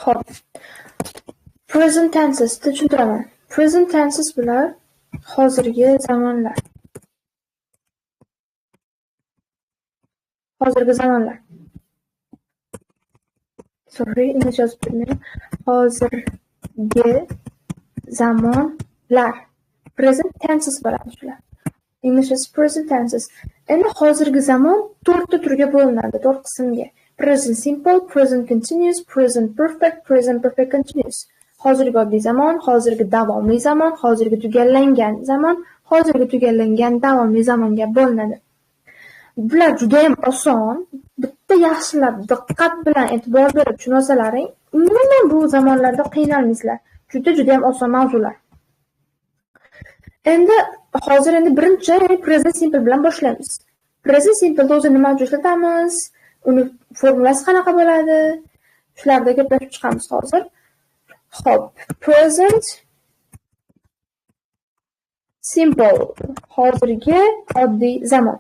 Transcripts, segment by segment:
Xo'p. Present tenses tushuntiraman. Present tenses bular hozirgi zamonlar. Hozirgi zamonlar. Sorry, ingliz yozib turmayman. Hozirgi zamonlar. Present tenses bo'ladi shular. Inglizchasi present tenses. Endi hozirgi zamon to'rtta turga bo'linadi, to'rt qismga. Present simple, present continuous, present perfect, present perfect continuous. Hozirgi oddiy zamon, hozirgi davomli zamon, hozirgi tugallangan zamon, hozirgi tugallangan davomli zamonga bo'linadi. Bular juda ham oson. Bitta yaxshilab diqqat bilan e'tibor berib tushunsalaring, umuman bu zamonlarda qiynalmaysizlar. Juda ham oson mavzular. Endi hozir endi birinchi, ya'ni present simple bilan boshlaymiz. Present simpleda o'zi nima uchun ishlatamiz? Uni formulasi qanaqa bo'ladi? Shularda gaplashib chiqamiz hozir. Xo'p, present simple, hozirgi oddiy zamon.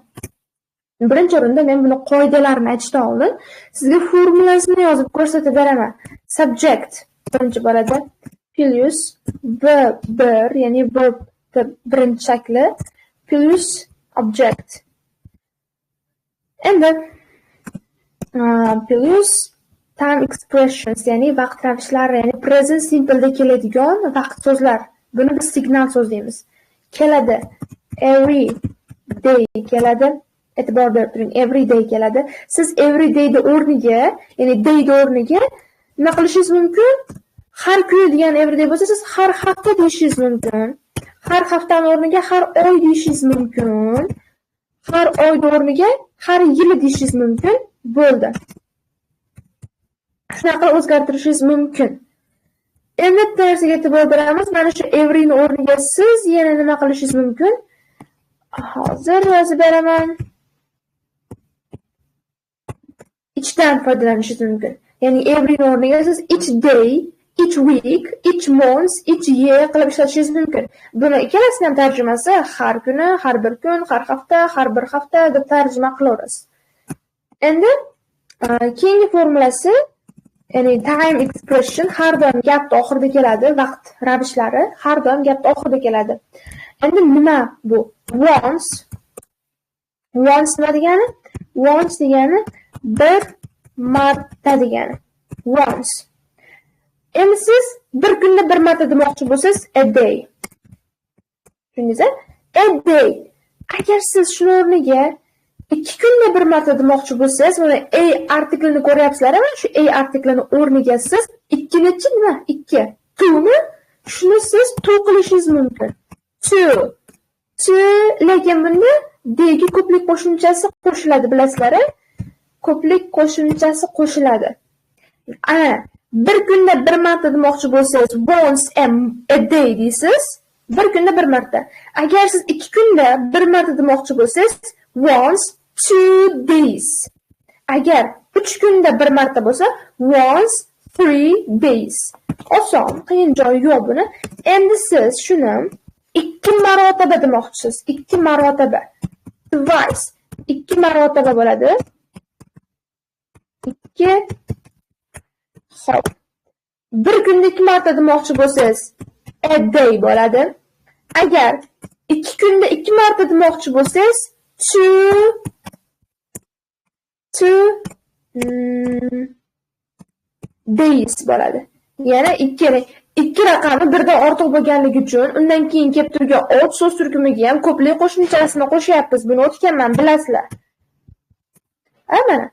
Birinchi o'rinda men buni qoidalarini aytishdan oldin sizga formulasini yozib ko'rsatib beraman. Subject birinchi bo'ladi, plus V1, ya'ni verb birinchi shakli, plus object. Endi plus time expressions, ya'ni vaqt ravishlari, ya'ni present simpleda keladigan vaqt so'zlar. Buni biz signal so'z deymiz. Keladi every day keladi. E'tibor berib turing, every day keladi. Siz every dayni o'rniga, ya'ni dayni o'rniga nima qilishingiz mumkin? Har kuni degan every day bo'lsa, siz har hafta deyishingiz mumkin. Har haftani o'rniga har oy deyishingiz mumkin. Har oyni o'rniga har yili deyishingiz mumkin. Bo'ldi. Shunaqa o'zgartirishingiz mumkin. Endi bitta narsaga e'tibor beramiz. Mana shu everyni o'rniga siz yana nima qilishingiz mumkin? Hozir yozib beraman. Ichdan foydalanishingiz mumkin. Ya'ni everyni o'rniga siz each day, each week, each month, each year qilib ishlatishingiz mumkin. Buni ikkalasini ham tarjimasi har kuni, har bir kun, har hafta, har bir hafta deb tarjima qilaverasiz. Endi keyingi formulasi, ya'ni time expression har doim gapni oxirida keladi, vaqt ravishlari har doim gapni oxirida keladi. Endi nima bu? Once. Once nima degani? Once degani bir marta degani. Once. Endi siz bir kunda bir marta demoqchi bo'lsangiz, a day. Tushundingiz? A day. Agar siz shuni o'rniga ikki kunda bir marta demoqchi bo'lsangiz, mana a artiklini ko'ryapsizlar, mana shu a artiklini o'rniga siz ikkinichi nima? Ikki. Two'ni shuni siz two qilishingiz mumkin. Two. Two, lekin bunda dga ko'plik qo'shimchasi qo'shiladi, bilasizlar-a? Ko'plik qo'shimchasi qo'shiladi. Ana, bir kunda bir marta demoqchi bo'lsangiz, once a day deysiz. Bir kunda bir marta. Agar siz ikki kunda bir marta demoqchi bo'lsangiz, once 2 days. Agar 3 kunda bir marta bo'lsa, once 3 days. Oson, qiyin joyi yo'q buni. Endi siz shuni 2 marotaba demoqchisiz. 2 marotaba. Twice. 2 marotaba bo'ladi. 2. Xo'p. Bir kunda 2 marta demoqchi bo'lsangiz, a day bo'ladi. Agar 2 kunda 2 marta demoqchi bo'lsangiz, two days bo'ladi. Yana ikki raqami birdan ortiq bo'lganligi uchun undan keyin kelib turgan ot so'z turkumiga ham ko'plik qo'shimchasini qo'shyapmiz. Buni o'tganman, bilasizlar. A mana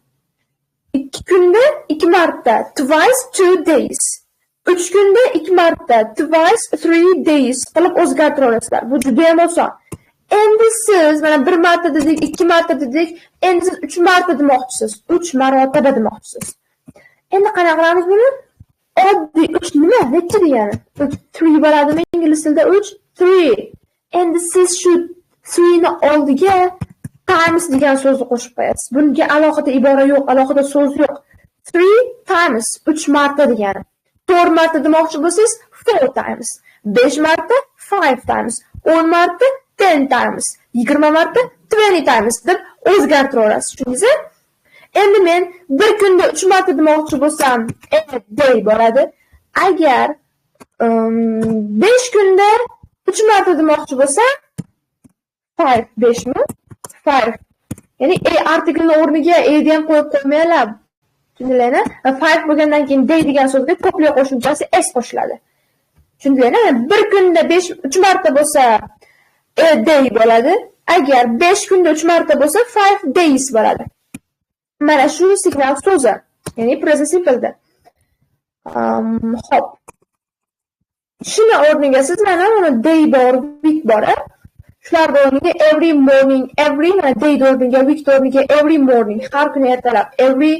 2 kunda 2 marta, twice 2 days. 3 kunda 2 marta, twice 3 days qilib o'zgartira olasizlar. Bu juda ham oson. Endi siz mana 1 marta dedik, 2 marta dedik, endi siz 3 marta demoqchisiz. 3 marotaba demoqchisiz. Endi qanaqa qilamiz buni? Oddiy 3 nima? Necha degani? 3, 3 bo'ladimi ingliz tilida 3? 3. Endi siz shu 3 ni oldiga times degan so'zni qo'shib qo'yasiz. Bunga alohida ibora yo'q, alohida so'z yo'q. 3 times 3 marta degani. 4 marta demoqchi bo'lsangiz 4 times, 5 marta 5 times, 10 marta 10 times, 20 marta 20 times deb o'zgartiraverasiz. Tushundingizmi? Endi men bir kunda 3 marta demoqchi bo'lsam, a day bo'ladi. Agar 5 kunda 3 marta demoqchi bo'lsam, 5, 5mi? 5. Ya'ni a artiklini o'rniga a ham qo'yib qo'ymaylar. Tushundinglarmi? 5 bo'lgandan keyin day degan so'zga ko'plik qo'shimchasi s qo'shiladi. Tushundinglarmi? Bir kunda 3 marta bo'lsa a day bo'ladi. Agar 5 kunda 3 marta bo'lsa 5 days bo'ladi. Mana shu signal so'zi, ya'ni present simple'da. Xo'p. Shuni o'rniga siz mana uni day bor, week bor. Shularni o'rniga every morning, every mana day o'rniga, week o'rniga every morning, har kuni ertalab, every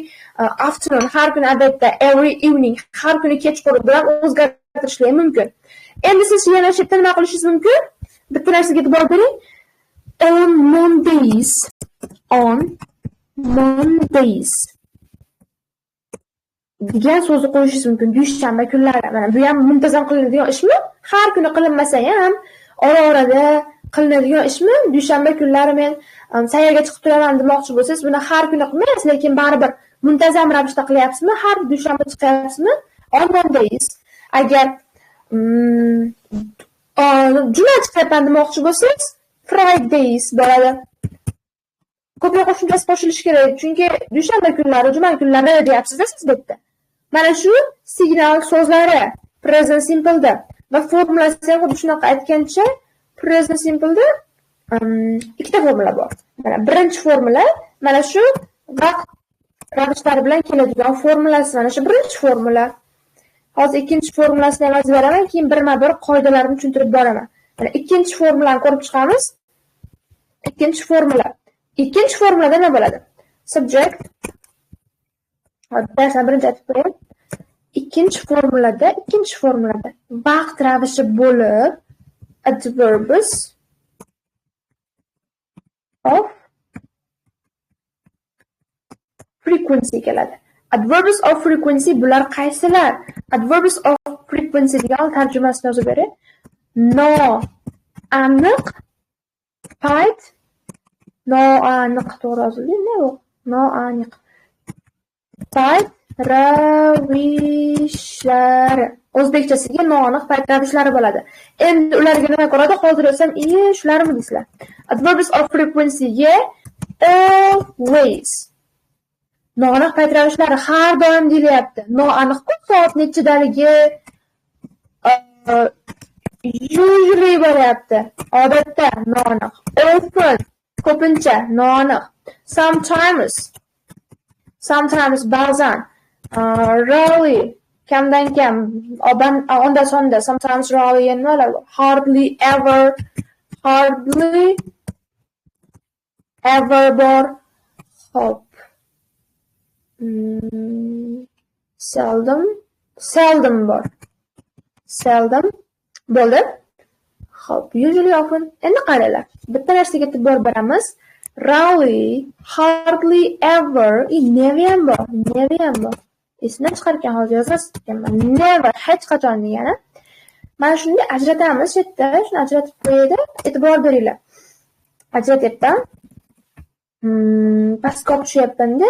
afternoon, har kuni обед da, every evening, har kuni kechqurun bilan o'zgartirishlar mumkin. Endi siz yana shu yerda nima qilishingiz mumkin? Bitta narsaga e'tibor bering. On Mondays, on Mondays degan so'zni qo'yishingiz mumkin. Dushanba kunlari. Mana bu ham muntazam qilinadigan ishmi? Har kuni qilinmasa ham ora-orada qilinadigan ishmi? Dushanba kunlari men sayrga chiqib turaman demoqchi bo'lsangiz, buni har kuni qilmaysiz, lekin baribir muntazam ravishda qilyapsizmi? Har dushanba chiqyapsizmi? On Mondays. Agar juma chiqyapman demoqchi bo'lsangiz, Fridays bo'ladi. Ko'plik qo'shimchasi qo'shilishi kerak, chunki dushanba kunlari, juma kunlari deyapsiz-da siz bu yerda. Mana shu signal so'zlari present simple'da va formulasi ham xuddi shunaqa aytgancha present simple'da ikkita formula bor. Mana birinchi formula mana shu vaqt ravishlari bilan keladigan formulasi, mana shu birinchi formula. Hozir ikkinchi formulasini ham yozib beraman, keyin birma-bir qoidalarini tushuntirib boraman. Mana ikkinchi formulani ko'rib chiqamiz. Ikkinchi formula. Ikkinchi formulada nima bo'ladi? Subject. Hozir birinchi aytib qo'yay. Ikkinchi formulada vaqt ravishi bo'lib adverbs of frequency keladi. Adverbs of frequency bular qaysilar? Adverbs of frequency degan tarjimasini yozib beray. Noaniq payt, noaniq to'g'ri yozildi, yo'q, noaniq payt ravishlari. O'zbekchasiga noaniq payt ravishlari bo'ladi. Endi ularga nima ko'radi? Hozir yozsam, shularmi deysizlar. Adverbs of frequency-ga always. Noaniq payt ravishlari har doim deyilyapti. Noaniq-ku soat nechidaligi usually bo'lyapti. Odatda noaniq. Often ko'pincha noaniq. Sometimes, sometimes ba'zan, rarely kamdan kam, onda sonda, sometimes rarely nimalar bor? Hardly ever, hardly ever bor. Xo'p. Seldom, seldom bor. Seldom bo'ldi. Xo'p, usually, often. Endi qaranglar. Bitta narsaga e'tibor beramiz. Rarely, hardly ever, never ham bor, never ham bor. Esimdan chiqar ekan, hozir yozasiz ekanman. Never, hech qachon degani. Mana shuni ajratamiz shu yerda, shuni ajratib qo'yaylik, e'tibor beringlar. Ajratyapman. Pastga olib tushyapman-da.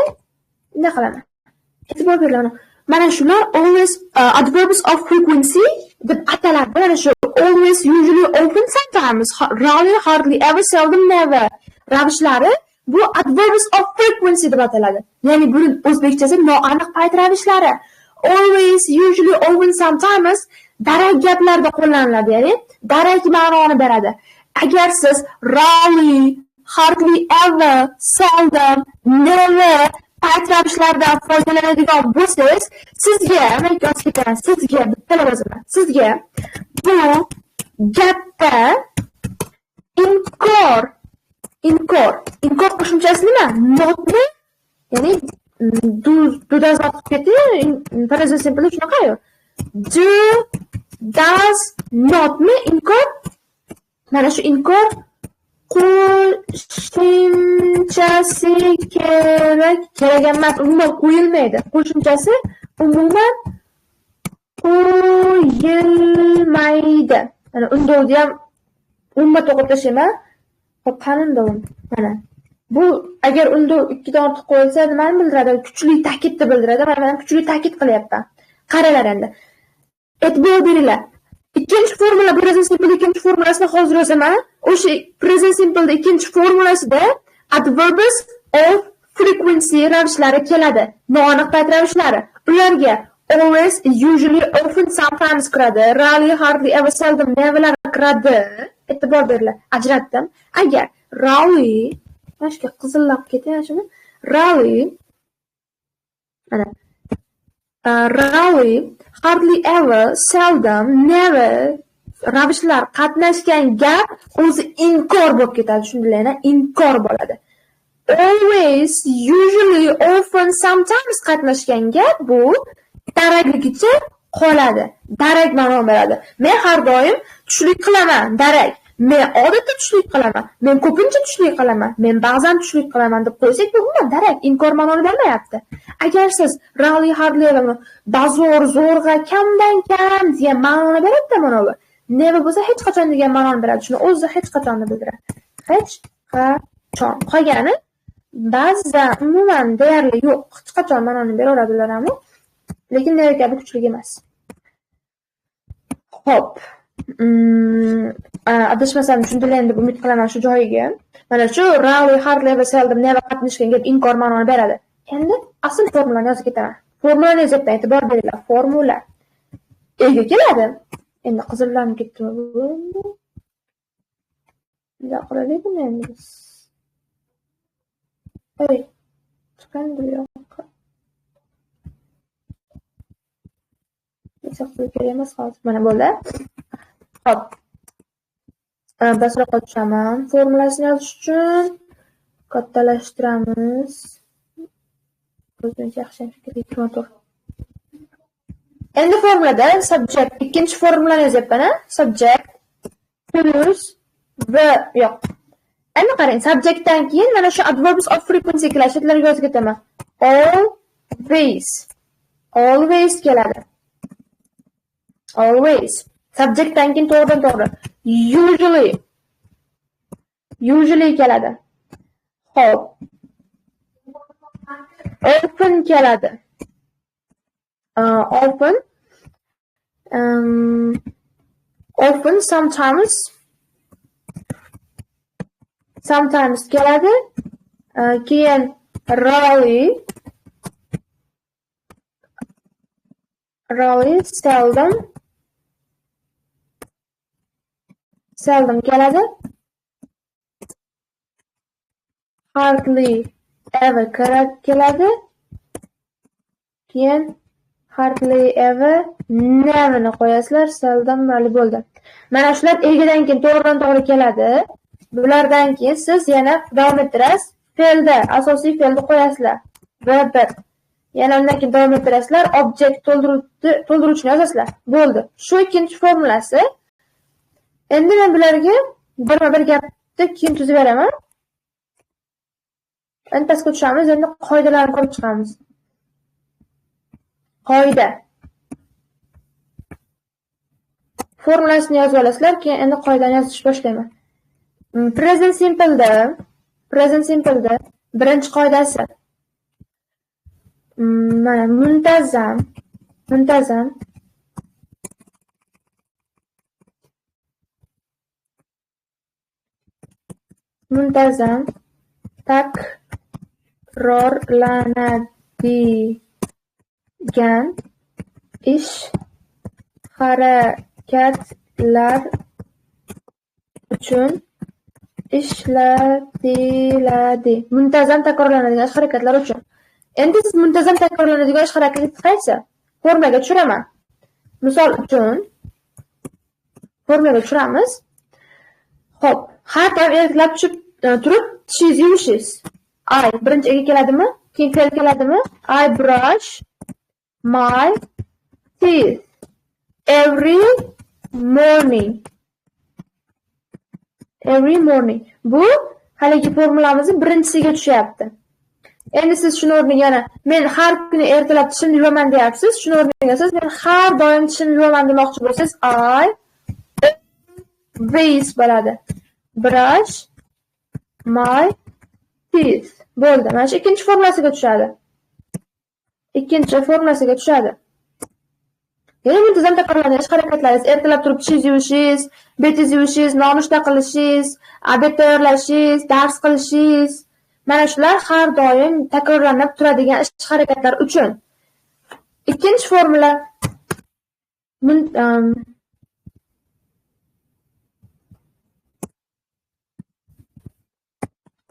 Bunday qilaman. E'tibor beringlar. Mana shular always adverbs of frequency deb ataladi. Mana shu always, usually, often, sometimes, rarely, hardly, ever, seldom, never ravishlari bu adverbs of frequency deb ataladi. Ya'ni buni o'zbekchasi noaniq payt ravishlari. Always, usually, often, sometimes darak gaplarda qo'llaniladi, ya'ni darak ma'noni beradi. Agar siz rarely, hardly ever, seldom, never payt ravishlaridan foydalanadigan bo'lsangiz, sizga, men yozib ketaman, sizga bitta yozaman. Sizga bu gapda inkor, inkor, inkor qo'shimchasi nima? Notni, ya'ni do does not qilib ketdi, present simple shunaqa-yu. Do, does, notmi inkor? Mana shu inkor qo'shimchasi kerak, kerak emas, umuman qo'yilmaydi. Qo'shimchasi umuman qo'yilmaydi. Mana undovni ham umuman to'qib tashlayman. Xo'p, qani undovim? Mana. Bu agar unda 2 dan ortiq qo'yilsa, nimani bildiradi? Kuchli ta'kidni bildiradi. Mana men kuchli ta'kid qilyapman. Qaranglar endi. E'tibor beringlar. Ikkinchi formula, present simple ikkinchi formulasini hozir yozaman. O'sha present simple ikkinchi formulasida adverbs of frequency ravishlari keladi. Noaniq payt ravishlari. Ularga always, usually, often, sometimes kiradi. Rarely, hardly, ever, seldom, neverlar kiradi. E'tibor beringlar. Ajratdim. Agar rarely, mana shu qizillab ketay shuni. Rarely, mana, rarely, hardly ever, seldom, never ravishlar qatnashgan gap o'zi inkor bo'lib ketadi. Tushundinglar? Inkor bo'ladi. Always, usually, often, sometimes qatnashgan gap bu darakligicha qoladi. Darak ma'no beradi. Men har doim tushlik qilaman, darak. Men odatda tushlik qilaman. Men ko'pincha tushlik qilaman. Men ba'zan tushlik qilaman deb qo'ysak, bu umuman darak, inkor ma'noni bermayapti. Agar siz rarely, hardly ever, bazo'r, zo'rg'a, kamdan kam degan ma'noni beradi mana bu. Never bo'lsa hech qachon degan ma'noni beradi. Shuni o'zi hech qachonni bildiradi. Hech qachon. Qolgani ba'zan, umuman deyarli yo'q, hech qachon ma'noni beraveradi ular ham. Lekin never kabi kuchli emas. Xo'p. Adashmasam tushundilar deb umid qilaman shu joyiga. Mana shu rarely, hardly va seldom, never qatnashgan gap inkor ma'noni beradi. Endi asl formulani yozib ketaman. Formulani yozyapman, e'tibor beringlar. Formula ega keladi. Endi qizillanib ketdimi bu endi? Bunday qilaylik buni endi biz. Ey, chiqandi bu yoqqa. Qizil kerak emas hozir. Mana bo'ldi. Xo'p. Pastroqqa tushaman. Formulasini yozish uchun kattalashtiramiz. O'zimcha yaxshi shekilli 24. Endi formulada subject, ikkinchi formulani yozyapman, a? Subject plus va yo'q. Endi qarang, subjectdan keyin mana shu adverbs of frequency keladi. Chetlarga yozib ketaman. Always. Always keladi. Always. Subjectdan keyin to'g'ridan to'g'ri. Usually. Usually keladi. Xo'p. Often keladi. Often. Often, sometimes. Sometimes keladi. Keyin rarely. Rarely, seldom. Seldom keladi. Hardly ever keladi. Keyin hardly ever, neverni qo'yasizlar, seldom rarely bo'ldi. Mana shular egidan keyin to'g'ridan to'g'ri keladi. Bulardan keyin siz yana davom ettirasiz. Fe'lda, asosiy fe'lni qo'yasizlar. V1. Yana undan keyin davom ettirasizlar, object to'ldiruvchini yozasizlar. Bo'ldi. Shu ikkinchi formulasi. Endi men bularga birma-bir gapni keyin tuzib beraman. Endi pastga tushamiz, endi qoidalarni ko'rib chiqamiz. Qoida. Formulasini yozib olasizlar, keyin endi qoidani yozishni boshlayman. Present simple'da birinchi qoidasi. Mana muntazam, muntazam muntazam takrorlanadigan ish harakatlar uchun ishlatiladi. Muntazam takrorlanadigan ish harakatlar uchun. Endi siz muntazam takrorlanadigan ish harakati qaysi? Formulaga tushiraman. Misol uchun formulaga tushiramiz. Xo'p, har doim ertalab tushib turib tishingizni yuvishingiz. I birinchi ega keladimi? Keyin fe'l keladimi? I brush my teeth every morning. Every morning. Bu haligi formulamizning birinchisiga tushyapti. Endi siz shuni o'rniga yana men har kuni ertalab tishimni yuvaman deyapsiz. Shuni o'rniga siz men har doim tishimni yuvaman demoqchi bo'lsangiz, I always bo'ladi. Brush my teeth. Bo'ldi. Mana shu ikkinchi formulasiga tushadi. Ikkinchi formulasiga tushadi. Ya'ni muntazam takrorlangan ish harakatlaringiz, ertalab turib tishingizni yuvishingiz, betingizni yuvishingiz, nonushta qilishingiz, obed tayyorlashingiz, dars qilishingiz, mana shular har doim takrorlanib turadigan ish harakatlar uchun. Ikkinchi formula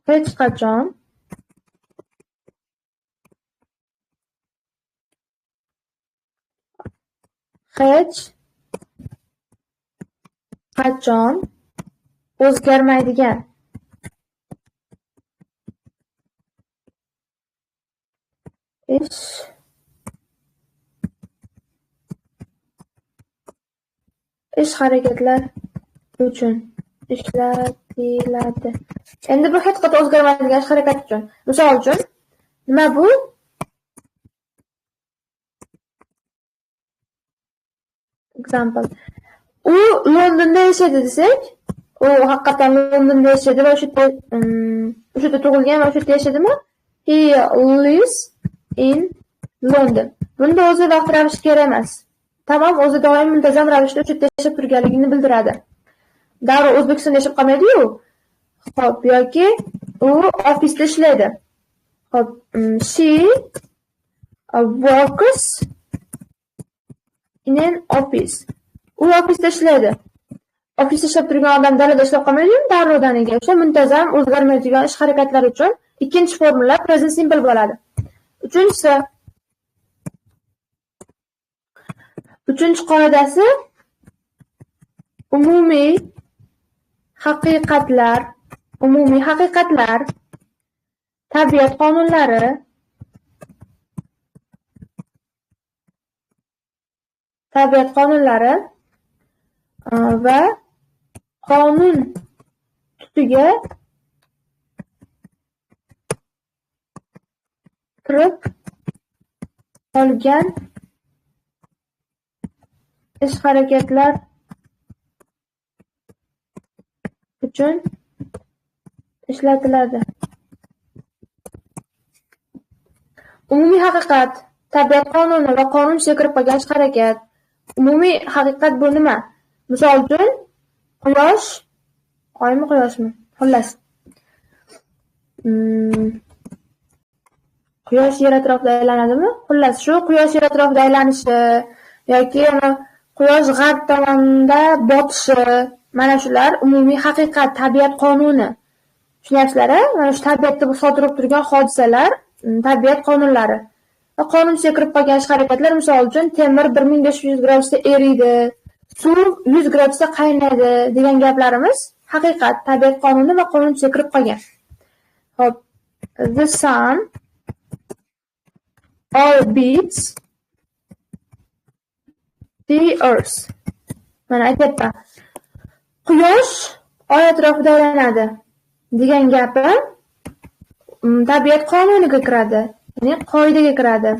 hech qachon o'zgarmaydigan ish harakatlar uchun ishlatiladi. Endi bu hech qachon o'zgarmaydigan ish harakat uchun. Misol uchun, nima bu? Example. U Londonda yashaydi desak, u haqiqatan Londonda yashaydi va o'sha yerda tug'ilgan va o'sha yerda yashaydimi? He lives in London. Bunda o'zi vaqt ravishi kerak emas. Tamom, o'zi doim muntazam ravishda o'sha yerda yashab turganligini bildiradi. Darrov O'zbekistonda yashab qolmaydi-yu. Xo'p, yoki u ofisda ishlaydi. Xo'p, she works in an office. U ofisda ishlaydi. Ofisda ishlab turgan odam dalada ishlab qolmaydi-yu, darrovdaniga. O'sha muntazam o'zgarmaydigan ish harakatlar uchun ikkinchi formula present simple bo'ladi. Uchinchisi, uchinchi qoidasi umumiy haqiqatlar, tabiat qonunlari, va qonun tutiga kirib qolgan ish harakatlar uchun ishlatiladi. Umumiy haqiqat, tabiat qonuni va qonun tusiga kirib qolgan ish harakat. Umumiy haqiqat bu nima? Misol uchun, quyosh, oymi quyoshmi? Xullas. Quyosh yer atrofida aylanadimi? Xullas, shu quyosh yer atrofida aylanishi yoki quyosh g'arb tomonda botishi, mana shular umumiy haqiqat, tabiat qonuni. Tushunyapsizlar-a? Mana shu tabiatda sodir bo'lib turgan hodisalar, tabiat qonunlari. Va qonun tusiga kirib qolgan ish harakatlar, misol uchun, temir 1500 gradusda eriydi, suv 100 gradusda qaynaydi degan gaplarimiz haqiqat, tabiat qonuni va qonun tusiga kirib qolgan. Xo'p, the sun orbits the earth. Mana aytyapman. Quyosh oy atrofida aylanadi degan gapim tabiat qonuniga kiradi, ya'ni qoidaga kiradi.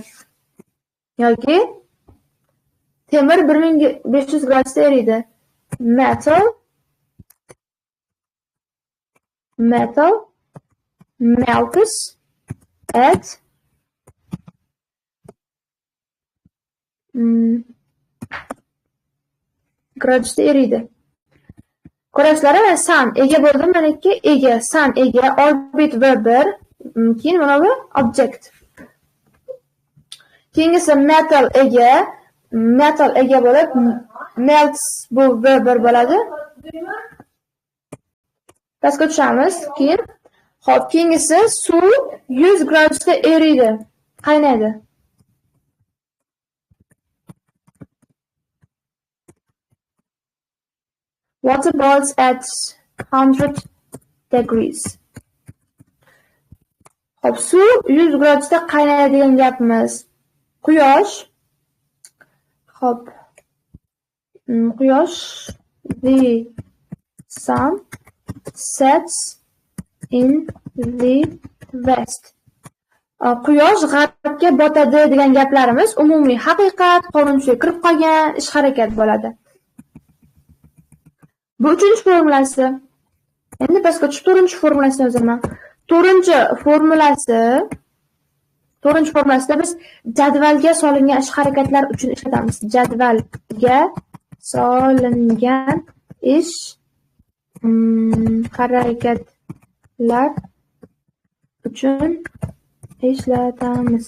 Yoki temir 1500 gradusda eriydi. Metal melts at gradusda eriydi. Ko'rasizlar, mana sun ega bo'ldi, mana ikki ega, sun ega, orbit v1, keyin mana bu object. Keyingisi metal ega, metal ega bo'lib, melts bu v1 bo'ladi. Pastga tushamiz, keyin xo'p, keyingisi suv 100 gradusda eriydi, qaynaydi. Water boils at 100 degrees. Xo'p, suv 100 gradusda qaynaydi degan gapimiz. Quyosh. Xo'p. Quyosh, the sun sets in the west. Quyosh g'arbga botadi degan gaplarimiz umumiy haqiqat, qonun tusiga kirib qolgan ish harakat bo'ladi. Bu uchinchi formulasi. Endi pastga tushib to'rtinchi formulasini yozaman. To'rtinchi formulasi, to'rtinchi formulasida biz jadvalga solingan ish harakatlar uchun ishlatamiz. Jadvalga solingan ish harakatlar uchun ishlatamiz.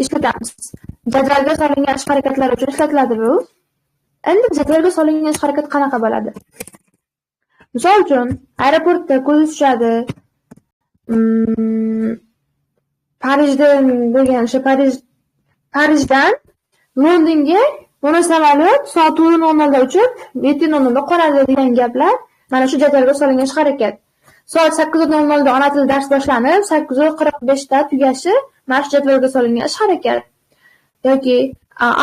Ishlatamiz. Jadvalga solingan ish harakatlar uchun ishlatiladi bu. Endi jadvalga solingan ish harakat qanaqa bo'ladi? Misol uchun, aeroportda ko'z tushadi. Parijdan bo'lgan o'sha Parijdan Londonga mana samolyot soat 4:00 da uchib, 7:00 da qo'nadi degan gaplar mana shu jadvalga solingan ish harakat. Soat 8:00 da ona tili dars boshlanib, 8:45 da tugashi mana shu jadvalga solingan ish harakat. Yoki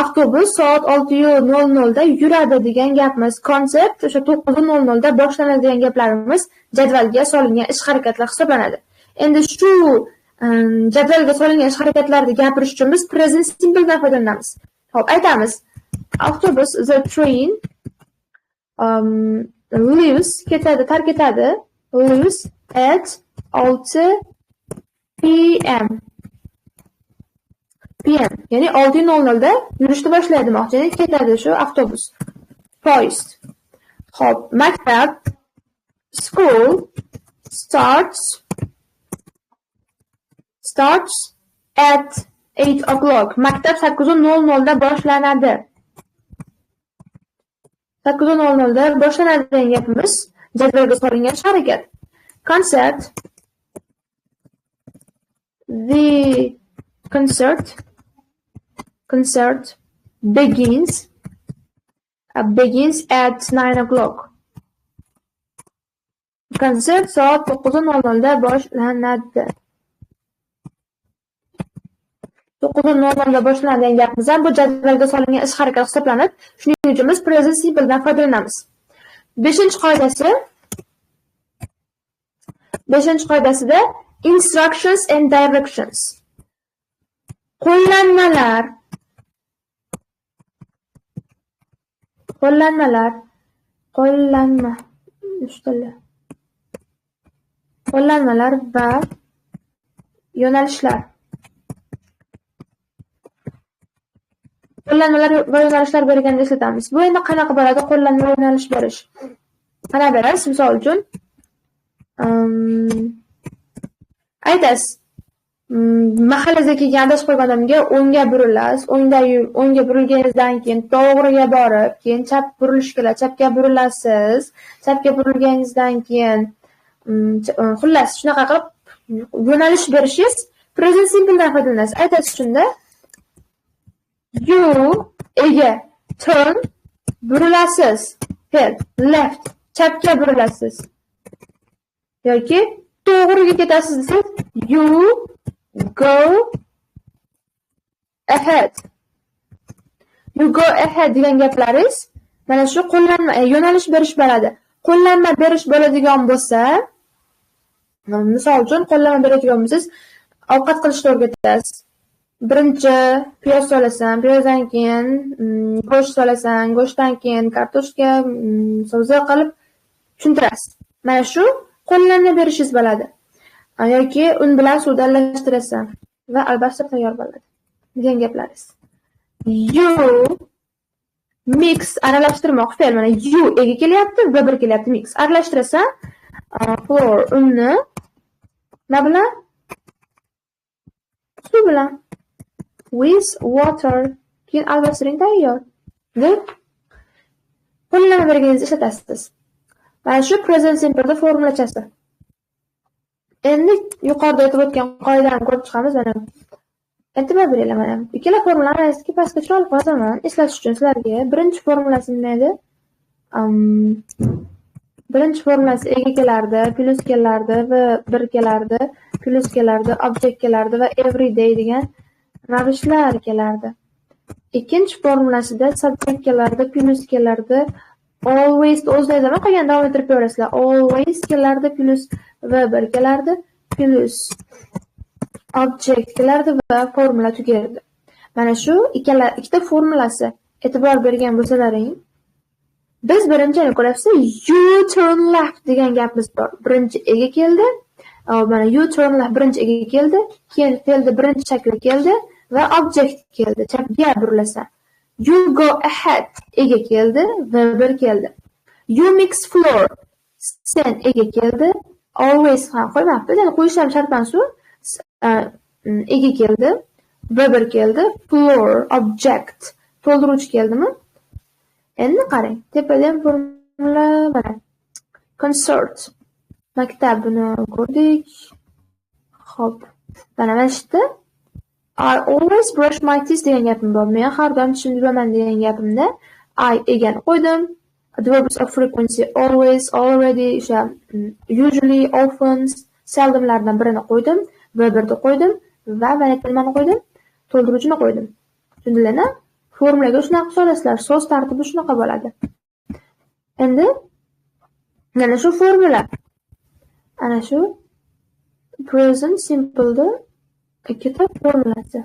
avtobus soat 6:00 da yuradi degan gapimiz, konsert o'sha 9:00 da boshlanadi degan gaplarimiz jadvalga solingan ish harakatlar hisoblanadi. Endi shu jadvalga solingan ish harakatlarni gapirish uchun biz present simple dan foydalanamiz. Xo'p, aytamiz. Avtobus, the train, leaves, ketadi, tark etadi. Leaves at 6 p.m. PM, ya'ni 6:00 da yurishni boshlaydi demoqchi, ya'ni ketadi shu avtobus. Poyezd. Xo'p, maktab, school starts at 8 o'clock. Maktab 8:00 da boshlanadi. 8:00 da boshlanadi degan gapimiz jadvalga solingan harakat. Concert, the concert begins at 9 o'clock. Konsert soat 9:00 da boshlanadi. 9:00 da boshlanadi degan gapimiz ham bu jadvalga solingan ish harakat hisoblanib, shuning uchun biz present simple dan foydalanamiz. 5-qoidasi, 5-qoidasida instructions and directions. Qo'llanmalar, qo'llanma, qo'llanmalar va yo'nalishlar. Qo'llanmalar va yo'nalishlar berganda ishlatamiz. Bu endi qanaqa bo'ladi qo'llanma va yo'nalish berish? Qanaqa berasiz? Misol uchun, aytasiz, mahallangizga kelgan adashib qo'ygan odamga o'ngga burilasiz, o'ngga burilganingizdan keyin to'g'riga borib, keyin chap burilish keladi, chapga burilasiz, chapga burilganingizdan keyin xullas shunaqa qilib yo'nalish berishingiz present simple dan foydalanasiz. Aytasiz shunda you ega turn burilasiz, fe'l left chapga burilasiz yoki to'g'riga ketasiz desangiz you go ahead. You go ahead degan gaplaringiz mana shu qo'llanma yo'nalish berish bo'ladi. Qo'llanma berish bo'ladigan bo'lsa, misol uchun qo'llanma beradigan bo'lsangiz, ovqat qilishni o'rgatasiz. Birinchi piyoz solasan, piyozdan keyin go'sht solasan, go'shtdan keyin kartoshka, so'za qilib tushuntirasiz. Mana shu qo'llanma berishingiz bo'ladi. Yoki un bilan suvni aralashtirasan va albatta tayyor bo'ladi degan gaplaringiz. You mix aralashtirmoq fe'l, mana you ega kelyapti va bir kelyapti mix. Aralashtirasan flour unni nima bilan? Suv bilan. With water. Keyin albastiring tayyor deb qo'llanma berganingizni ishlatasiz. Mana shu present simpleda formulachasi. Endi yuqorida aytib o'tgan qoidani ko'rib chiqamiz. Mana e'tibor beringlar, mana ikkala formulani eski pastga chiroyli qo'yaman eslatish uchun sizlarga. Birinchi formulasi nima edi? Birinchi formulasi ega kelardi, plus kelardi va bir kelardi, plus kelardi, object kelardi va everyday degan ravishlar kelardi. Ikkinchi formulasida subject kelardi, plus kelardi, always o'zida nima qolgan davom ettirib ko'rasizlar. Always kelardi, plus va bir kelardi, plus object kelardi va formula tugardi. Mana shu ikkita formulasi e'tibor bergan bo'lsalaring, Biz birinchi ko'ryapsiz, you turn left degan gapimiz bor. Birinchi ega keldi. Mana you turn left birinchi ega keldi, keyin fe'lda birinchi shakli keldi va object keldi. Chapga burilasan. You go ahead ega keldi, verb keldi. You mix floor sen ega keldi, always ham qo'ymabdi, ya'ni qo'yish ham shart emas u. Ega keldi, verb keldi, floor object to'ldiruvchi keldimi? Endi qarang, tepada ham formula mana. Concert maktab, buni ko'rdik. Xo'p, mana shu yerda I always brush my teeth degan gapim bor. Men har doim tishimni yuvaman degan gapimda I egani qo'ydim. Adverbs of frequency always, already, o'sha usually, often, seldomlardan birini qo'ydim, verbni qo'ydim va mana nimani qo'ydim? To'ldiruvchini qo'ydim. Tushundinglarmi? Formulaga shunaqa solasizlar, so'z tartibi shunaqa bo'ladi. Endi mana shu formula. Ana shu present simple'da ikkita formulasi.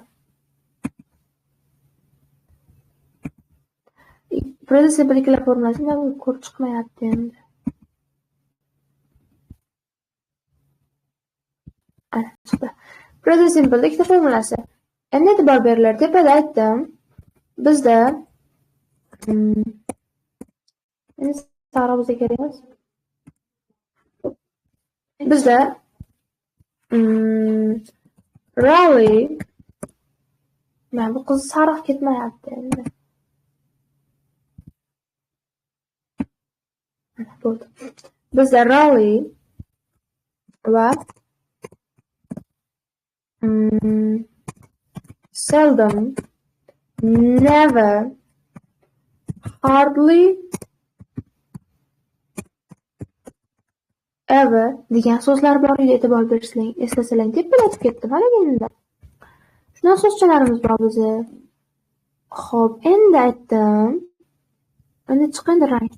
Present simple ikkita formulasi nima ko'rib chiqmayapti endi. Ana chiqdi. Present simple'da ikkita formulasi. Endi e'tibor beringlar, tepada aytdim. Bizda endi sariq bizga kerak emas. Bizda rally, mana bu qiz sariq ketmayapti endi. Bo'ldi. Bizda rally va seldom, never, hardly ever degan so'zlar bor edi, e'tibor bersang, eslasalang deb aytib ketdim hali. Shunaqa so'zchalarimiz bor bizni. Xo'p, endi aytdim. Endi chiq endi rang.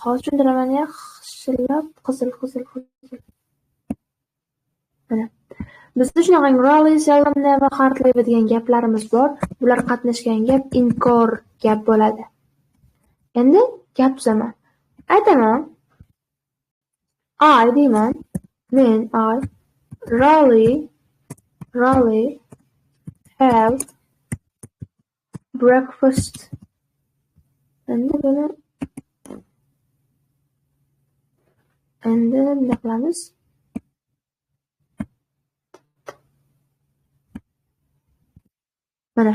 Hozir tushuntiraman, yaxshilab qizil, qizil, qizil. Mana. Bizda shunaqa rally, seldom, never, hardly ever degan gaplarimiz bor. Bular qatnashgan gap inkor gap bo'ladi. Endi gap tuzaman. Aytaman. I deyman. Men I rarely have breakfast. Endi buni endi nima qilamiz? Mana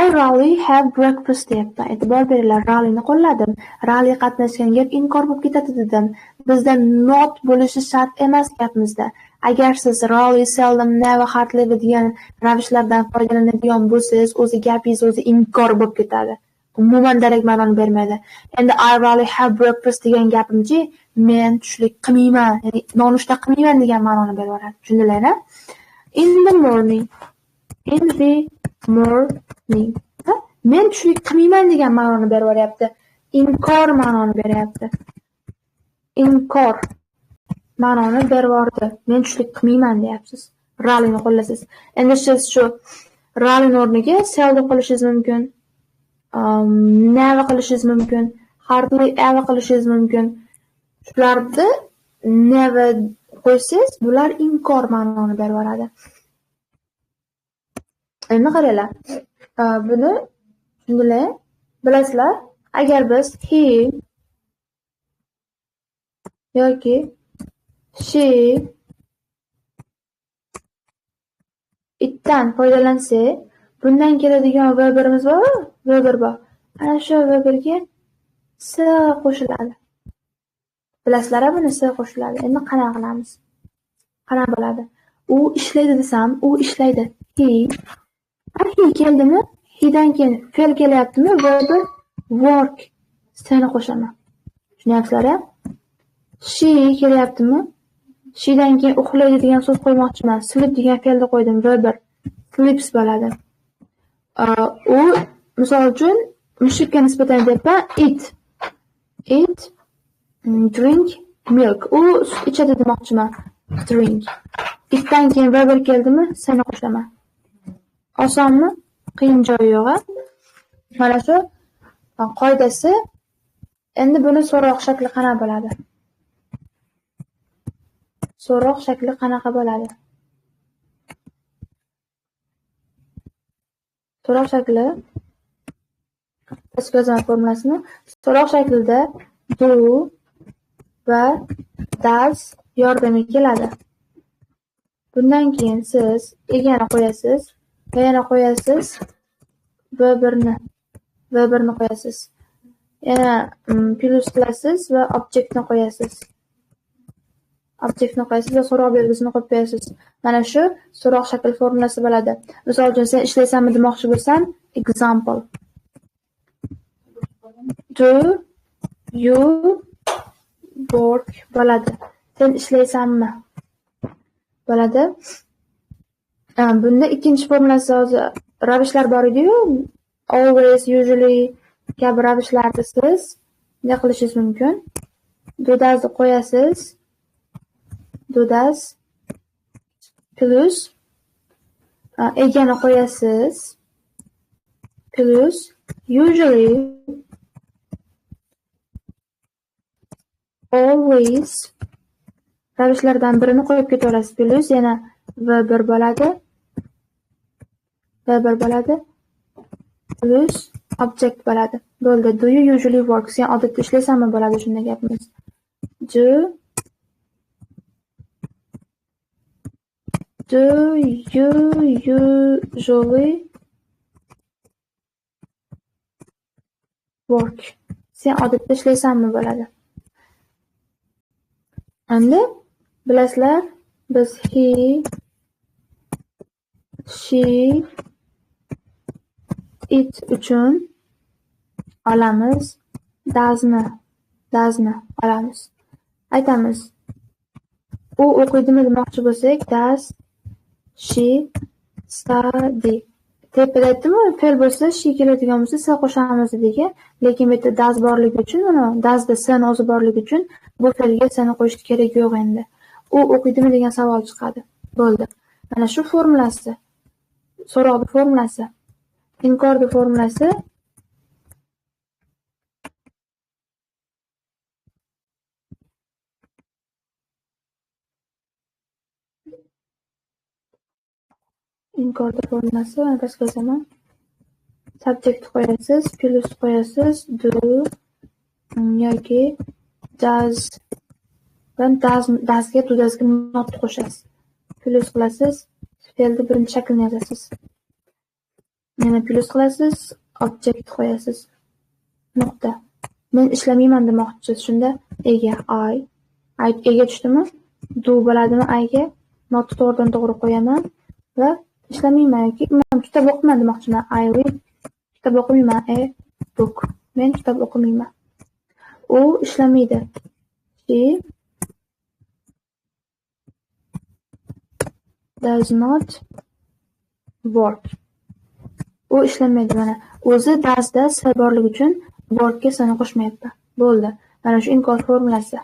I rarely have breakfast deyapti. E'tibor beringlar, rarelyni qo'lladim. Rarely qatnashgan gap inkor bo'lib ketadi dedim. Bizda not bo'lishi shart emas gapimizda. Agar siz rarely, seldom, never, hardly degan ravishlardan foydalanadigan bo'lsangiz, o'zi gapingiz o'zi inkor bo'lib ketadi. Umuman darak ma'noni bermaydi. Endi I rarely have breakfast degan gapimchi, men tushlik qilmayman, ya'ni nonushta qilmayman degan ma'noni berib yuboradi. Tushundinglar-a? In the morning. In the morning. Men tushlik qilmayman degan ma'noni berib yuboryapti. Inkor ma'noni beryapti. Inkor ma'noni berib yubordi. Men tushlik qilmayman deyapsiz. Rarelyni qo'llasiz. Endi siz shu rarelyni o'rniga seldom qilishingiz mumkin. Never qilishingiz mumkin. Hardly ever qilishingiz mumkin. Shularni never qo'ysangiz, bular inkor ma'noni berib yuboradi. Endi qaranglar. Buni tushundinglar? Bilasizlar, agar biz he yoki she itdan foydalansak, bundan keladigan verbimiz bor, verb bor. Ana shu verbga s qo'shiladi. Bilasizlar, buni s qo'shiladi. Endi qanaqa qilamiz? Qanaqa bo'ladi? U ishlaydi desam, u ishlaydi. He. He keldimi? Hedan keyin fe'l kelyaptimi? Verb work. Sni qo'shaman. Tushunyapsizlar-a? She kelyaptimi? Shedan keyin uxlaydi degan so'z qo'ymoqchiman. Sleep degan fe'lni qo'ydim. Verb sleeps bo'ladi. U misol uchun mushukka nisbatan deyapman, it. It drink milk. U sut ichadi demoqchiman. Drink. Itdan keyin verb keldimi? Sni qo'shaman. Osonmi? Qiyin joyi yo'q-a? Mana shu qoidasi Endi buni so'roq shakli qanaqa bo'ladi? So'roq shakli qanaqa bo'ladi? So'roq shakli pastga yozaman formulasini. So'roq shaklida do va does yordamga keladi. Bundan keyin siz egani qo'yasiz va yana qo'yasiz V1ni. V1ni qo'yasiz. Yana plus qilasiz va objektni qo'yasiz. Objektni qo'yasiz va so'roq belgisini qo'yib qo'yasiz. Mana shu so'roq shakl formulasi bo'ladi. Misol uchun sen ishlaysanmi demoqchi bo'lsam, example. Do you work bo'ladi. Sen ishlaysanmi bo'ladi. Bunda ikkinchi formulasi hozir ravishlar bor edi-yu, always, usually kabi ravishlarni siz ne qilishingiz mumkin? Do doesni qo'yasiz. Do does plus egani qo'yasiz plus usually, always ravishlardan birini qo'yib ketaverasiz. Plus yana V1 bo'ladi. V1 bo'ladi. Plus object bo'ladi. Bo'ldi. Do you usually work? Sen odatda ishlaysanmi bo'ladi shunda gapimiz. Do you usually work? Sen odatda ishlaysanmi bo'ladi. Endi bilasizlar, biz he, she, it uchun olamiz doesni olamiz. Aytamiz. U o'qiydimi demoqchi bo'lsak, does she study. Tepada aytdim-ku, fe'l bo'lsa she keladigan bo'lsa s qo'shamiz dedik, lekin bu yerda does borligi uchun, mana doesda s ni o'zi borligi uchun bu fe'lga s ni qo'yish kerak yo'q endi. U o'qiydimi degan savol chiqadi. Bo'ldi. Mana shu formulasi. So'roq formulasi. Inkorni formulasi mana pastga yozaman. Subject qo'yasiz, plus qo'yasiz, do yoki does va doesga do doesga not qo'shasiz. Plus qilasiz, fe'lni birinchi shaklini yozasiz. Yana plus qilasiz, object qo'yasiz. Nuqta. Men ishlamayman demoqchisiz. Shunda ega I, ega tushdimi? Do bo'ladimi I ga? Notni to'g'ridan to'g'ri qo'yaman va ishlamayman yoki men kitob o'qimayman demoqchiman. I read, kitob o'qimayman, a book. Men kitob o'qimayman. U ishlamaydi. She does not work. U ishlamaydi. Mana o'zi doesda s borligi uchun workga s ni qo'shmayapti. Bo'ldi. Mana shu inkor formulasi.